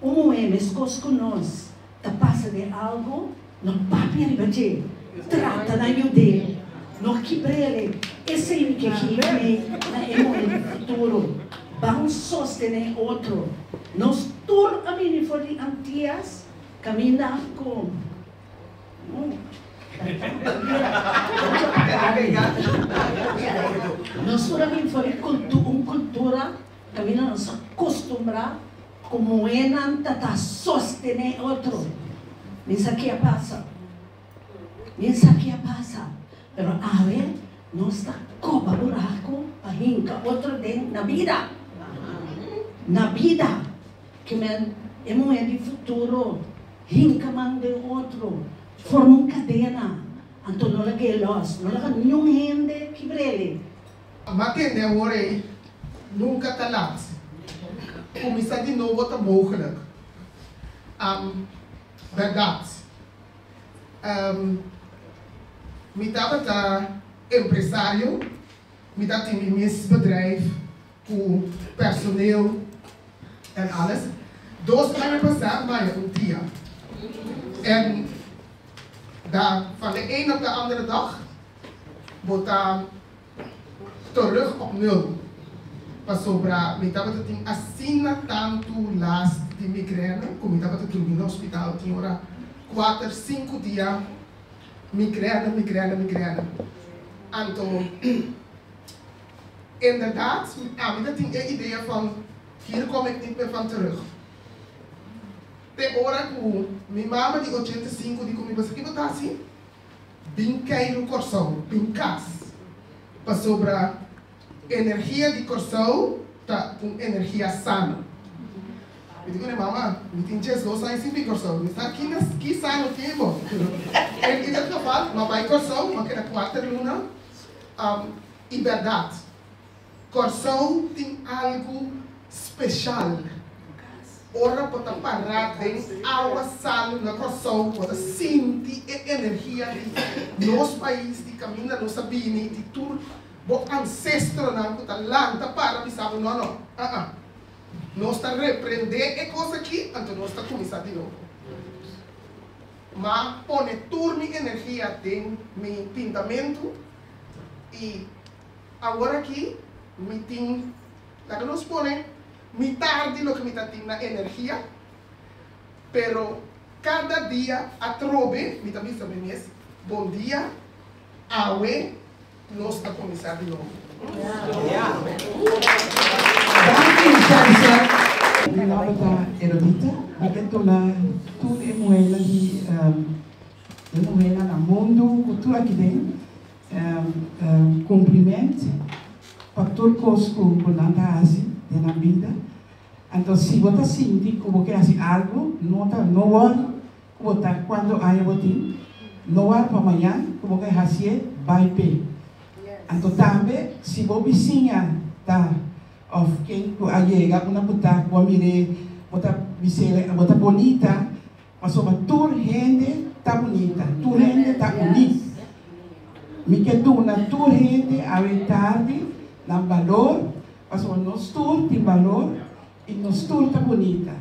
Un muhé meskos ku nos ta pasa den algu, no papia riba dje, trata na yud'é, no kibr'é. Esei mi ke hiba mi na e muhé di futuro. Ban sostené otro. Nos tur a bini for di Antias kaminda ku. Nos tur a bini for di un kultura kaminda nos a kustumbrá ku muhénan ta ta sostené otro. Mi sa ki a pasa. Mi sa ki a pasa. Pero awe nos ta koba buraku pa hinka otro den na bida. Na bida. Ke men e muhé di futuro hinka man den otro, forma un kadena, anto no lag'é lòs, no laga niun hende kibr'é. M'a tende awor ei, nunca ta laat. Cuminsa di nobo ta mogelijk. Am, berdad. Am, mi tabata empresario, mi tatin mi mes bedrijf cu personeel en alles. Dos aña pasa m'a haya un tia. En da van de een op de andere dag bo ta terug op nul, pasobra mi tabata tin asina tantu last di migrène ku mi tabata drumi na hospital tin ora kuater, sinku dia, migrène, migrène, migrène. Anto inderdaad ami ta tin e idea van hier kom ik niet meer van terug. Te ora ku mi mama di 85 di ku mi, Basa ki bo ta hasi? Bin keiru Kòrsou, bin kas, pasobra energia di Kòrsou ta un energia sano. Mi di kuné, Mama, mi tin 12 aña sin bin Kòrsou, mi sa ki ki sano tin bo. En ieder geval, m'a bai Kòrsou, m'a keda kuater luna, i bèrdat, Kòrsou tin algu speshal. Ora bo ta pará den awa salu na Kòrsou, bo ta sinti e energia di nos pais, di kaminda nos a bini, di tur bo ansestronan ku ta lanta para bisa bo, No, no, aa. Nos ta reprendé e kos akí, anto nos ta kuminsá di nobo. M'a pone tur mi energia den mi pintamentu i awor akí mi tin, laga nos pone, mitar di loke mi ta tin na energia, pero kada dia atrobe mi ta bisa mi mes, Bon dia, awe nos ta kuminsá di nobo. Danki Sharisa. Mi nomber ta Erodita. Mi ke duna tur e muhernan di e muhernan na mundu ku tur aki den Cumpliment pa tur cos cu nan ta haci den nan bida. Anto si bo ta sinti cu bo ke haci algo, no ta no worry cu bo ta cuanto aña bo tin, no wak pa mañan cu bo ke hacié, bay p'e. Anto tambe si bo bisiña ta of ken cu a yega una cu ta cu bo a mir'é, bo ta bis'é bo ta bonita, Pasobra tur hende ta bunita, tur hende ta uní. Mi ke duna tur hende awe tardi nan balor, pasobra nos tur tin balor i nos tur ta bunita.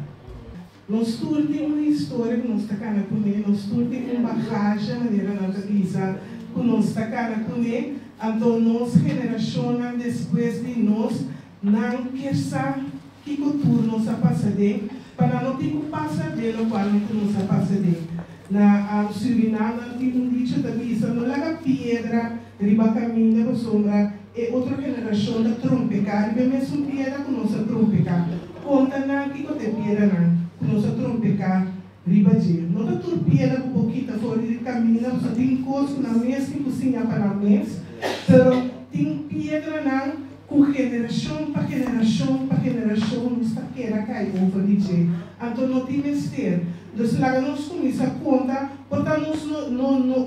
Nos tur tin un historia ku nos ta kana kuné, nos tur tin un bagahe, manera nan ta bisa, ku nos ta kana kuné. Anto nos generashonnan despues di nos, nan kier sa Kiko tur nos a pasa den, pa nan no tin ku pasa den lokual nan ku nos a pasa den. Na Surinam nan tin un dicho ta bisa, no laga piedra riba kaminda pasobra e otro generashon ta trompeká riba e mesun piedra ku nos a trompeká. Konta nan kiko ta e piedranan ku nos a trompeká riba dje. No ta tur piedra ku por kita for di kaminda pasobra tin kos ku nan mes tin ku siña pa nan mes, pero tin piedranan Ku generashon pa generashon pa generashon nos ta keda kai over di dje. Anto no tin mester. Dus laga nos kuminsá konta, por ta nos no no no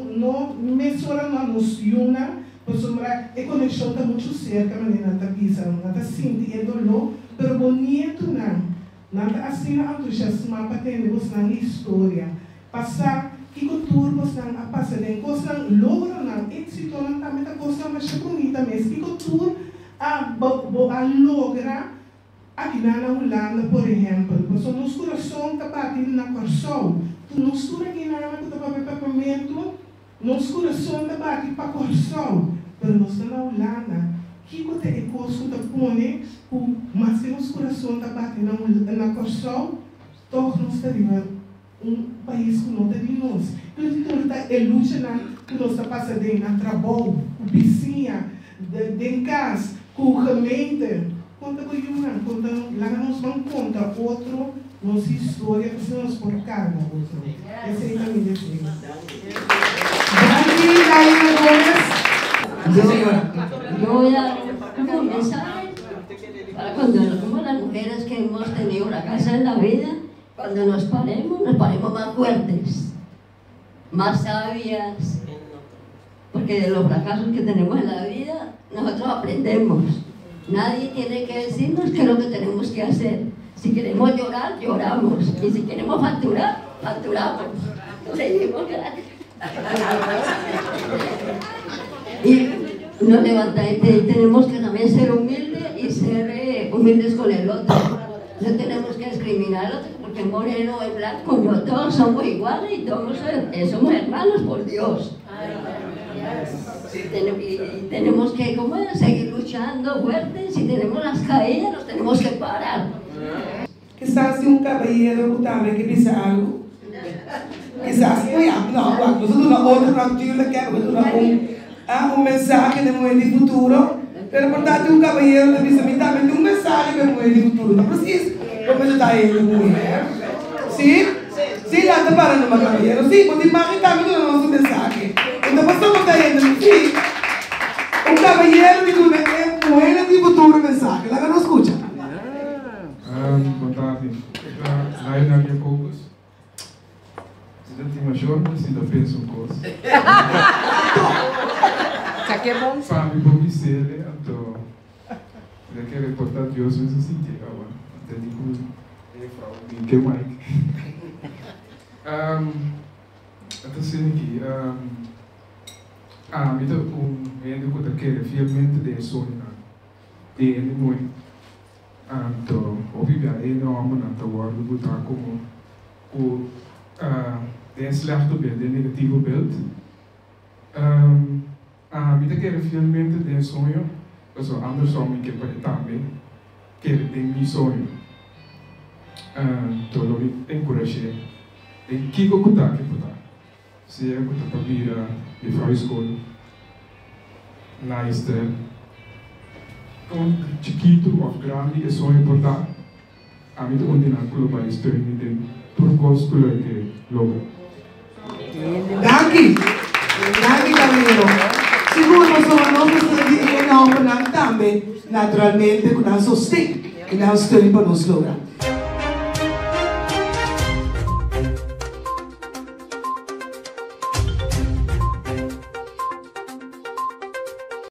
no mesora na nos yunan, pasobra e konekshon ta muchu serka manera nan ta bisa, nan ta sinti e doló, pero bo nietunan, nan ta asina entusiasmá pa tende bosnan historia. Pa sa kiko tur kosnan a pasa den kosnan, logronan, éksitonan tambe ta kosnan masha bunita mes. Kiko tur a bo a logra akinan na Hulanda por ehèmpel. Pasobra nos kurason. bati na Kòrsou. Nos tur aki na ku ta papia papiamentu, nos kurason ta bati pa Kòrsou, pero nos ta na Hulanda. Kiko ta e kos ku ta pone ku maske nos kurason ta bati na na Kòrsou, tòg nos ta riba un pais ku no ta di nos? Tur ta e luchanan ku nos ta pasa den na trabou, ku bisiña, den kas, ku gemeente. Konta bo yunan, konta, laga nos ban konta otro nos historia pa nos por karga otro. Esei ta mi deseo. Danki, Laila Gomez. Yo, yo voy a dar un mensaje para cuando, como las mujeres que hemos tenido una casa en la vida, cuando nos paremos más fuertes, más sabias, porque de los fracasos que tenemos en la vida, nosotros aprendemos. Nadie tiene que decirnos qué es lo que tenemos que hacer. Si queremos llorar, lloramos. Y si queremos facturar, facturamos. Seguimos gratis. Y nos levanta y tenemos que también ser humildes y ser humildes con el otro. No tenemos que discriminar al otro porque es moreno o es blanco. No, todos somos iguales y todos somos hermanos por Dios. Y tenemos que, ¿cómo es?, seguir luchando fuerte. Si tenemos las caídas, nos tenemos que parar. Kisas un kabayero ku tambe ke bisa algu. Kisas, oh ja, no, wacht, nos ta duna otro natuurlijk, hè, we duna un mensahe di muhé di futuro. Pero por tantu un kabayero ta bisa, mi tambe tin un mensahe pa muhé di futuro. No precies, como ta e muhé. Si? Si, lanta para numa, kabayero. Si, bo tin mag tambe duna nos un mensahe. Anto, bo ta si. Un kabayero di duna e muhé di futuro mensahe. Laga nos skucha. Bon tardi. Lionel Jacobus. Si ta tin mayor, si ta pensa un kos. Ke bon. Pa mi por bis'é, anto, mi ke reportá Dios mes sinti awor. Entendí ku e vrouw ke Mike. Anto asina aki, ami ta un hende ku ta kere fielmente den soño di hende muhé. Anto, hopi bia e hòmbernan ta wòrdu botá komo ku den slechte beeld, den negativo beeld. Ami ta kere fielmente den soño, paso andersom mi ke pa tambe kere den mi soño. Anto, lo mi enkurash'é den kiko ku ta ke por ta. Sea ku ta pa bira juffrouw skol, naaister, kon chikitu òf grandi e soño por ta, ami ta un di nan ku lo bai steun den tur kos ku lo ke logra. Danki. Danki, kabayero. Sigur, nos nos di e hòmbernan tambe, naturalmente, ku nan sosten i nan steun pa nos logra.